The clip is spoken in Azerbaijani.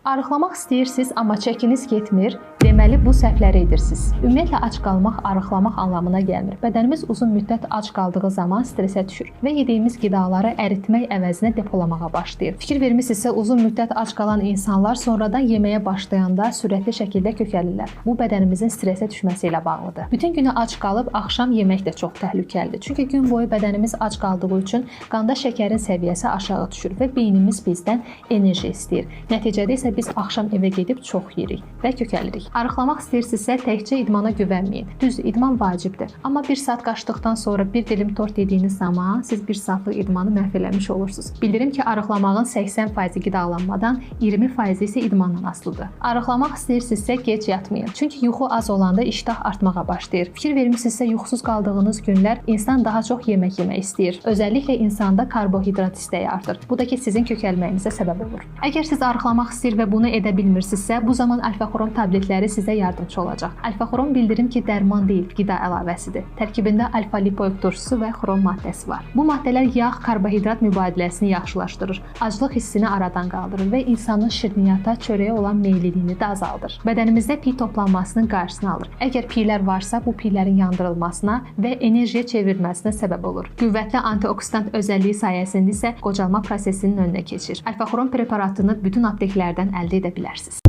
Arıqlamaq istəyirsiniz, amma çəkiniz getmir, deməli bu səhvləri edirsiniz. Ümumiyyətlə ac qalmaq arıqlamaq anlamına gəlmir. Bədənimiz uzun müddət ac qaldığı zaman stressə düşür və yediyimiz qidaları əritmək əvəzinə depolamağa başlayır. Fikir vermisinizsə, uzun müddət ac qalan insanlar sonradan yeməyə başlayanda sürətli şəkildə kökəlirlər. Bu bədənimizin stressə düşməsi ilə bağlıdır. Bütün günü ac qalıb axşam yemək də çox təhlükəlidir. Çünki gün boyu bədənimiz ac qaldığı üçün qanda şəkərin səviyyəsi aşağı düşür və beynimiz bizdən enerji istəyir. Nəticədə isə biz axşam evə gedib çox yeyirik və kökəlirik. Arıqlamaq istəyirsinizsə, təkcə idmana güvənməyin. Düzdür, idman vacibdir. Amma 1 saat qaçdıqdan sonra bir dilim tort yediyiniz zaman siz 1 saatlıq idmanı məhv eləmiş olursunuz. Bildirim ki, arıqlamağın 80% qidalanmadan, 20% isə idmandan asılıdır. Arıqlamaq istəyirsinizsə, gec yatmayın. Çünki yuxu az olanda iştah artmağa başlayır. Fikir vermisinizsə, yuxusuz qaldığınız günlər insan daha çox yemək yemək istəyir. Özəlliklə insanda karbohidrat istəyi artır. Bu da ki, sizin kökəlməyinizə səbəb olur. Əgər siz arıqlamaq istəyir və bunu edə bilmirsinizsə, bu zaman alfa-xrom tabletləri sizə yardımçı olacaq. Alfa-xrom bildirim ki, dərman deyil, qida əlavəsidir. Tərkibində alfa-lipoik turşusu və xrom maddəsi var. Bu maddələr yağ, karbohidrat mübadiləsini yaxşılaşdırır, aclıq hissini aradan qaldırır və insanın şirniyyata, çörəyə olan meylliliyini də azaldır. Bədənimizdə piy toplanmasının qarşısını alır. Əgər piylər varsa, bu piylərin yandırılmasına və enerjiyə çevrilməsinə səbəb olur. Qüvvətli antioksidant özəlliyi sayəsində isə qocalma prosesinin önünə keçir. Alfa-xrom preparatını bütün apteklərdən əldə edə bilərsiniz.